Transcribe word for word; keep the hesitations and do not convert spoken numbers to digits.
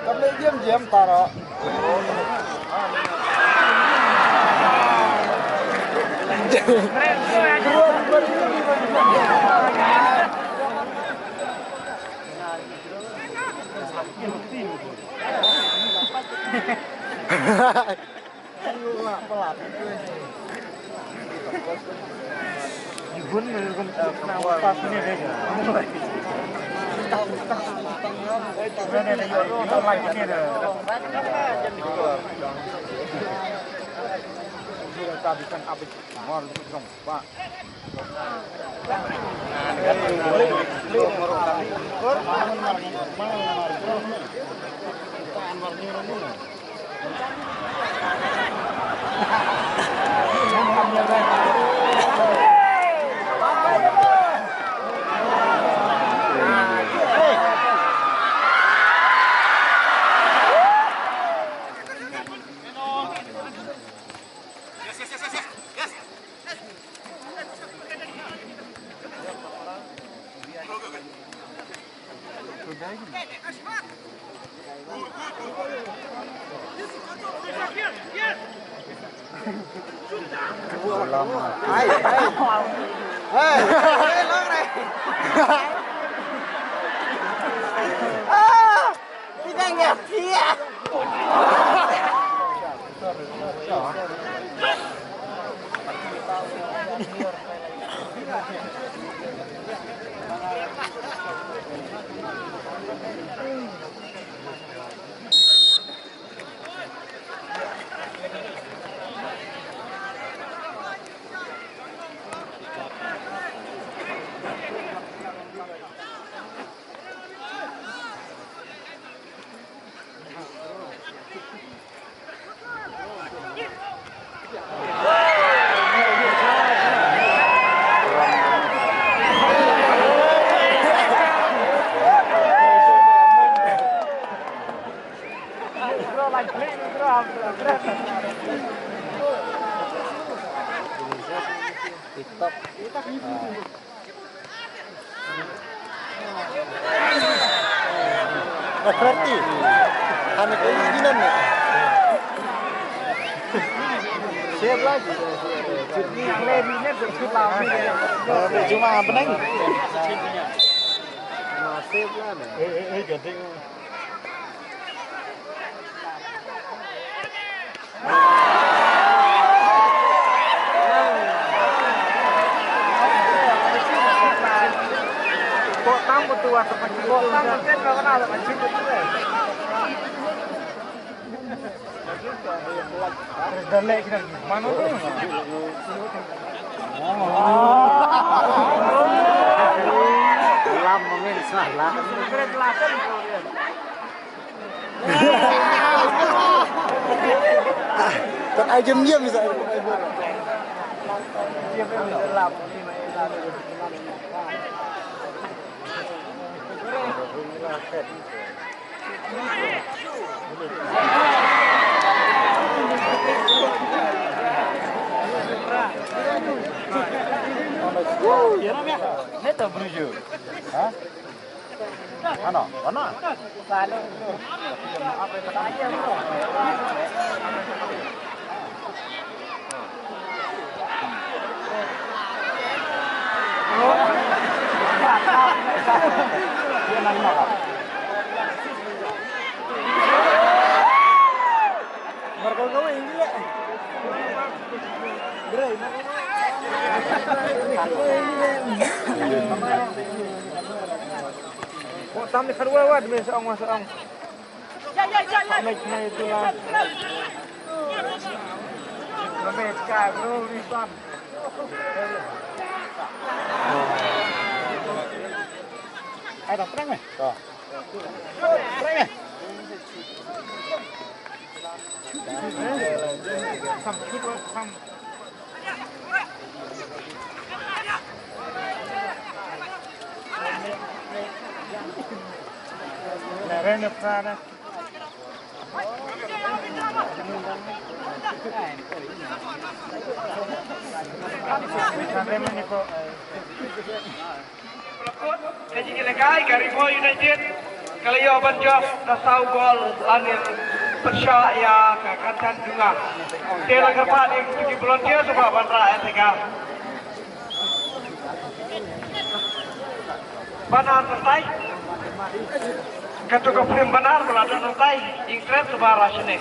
Ka leh jem jem tara. Berarti. Kami ke ini gini nih. Siap lagi. Cuma apa nih? Masih lah nih. Eh, eh, eh, gading. Lam mungkin salah. Kan ai jem jem sa. Neta brujo. Ha? Ano? Ano? Tam ni kharwa wad me sa ong wa sa ong. Mai mai tu la. Mai ka bro ni tam. Ai dah terang eh. Terang eh. Sam kit wa sam. Ka jingïalehkai ka Ri Bhoi United ka la ïoh ban jop da saw gol lane pyrshah ïa ka Kynthei Dkhar. Te la kyrpad ïa kitu ki volunteer shuwa ban rah ïa ka. Banar nangtai. Katu ka frame banar ka la don nangtai. Ïing trep shuwa rah shane.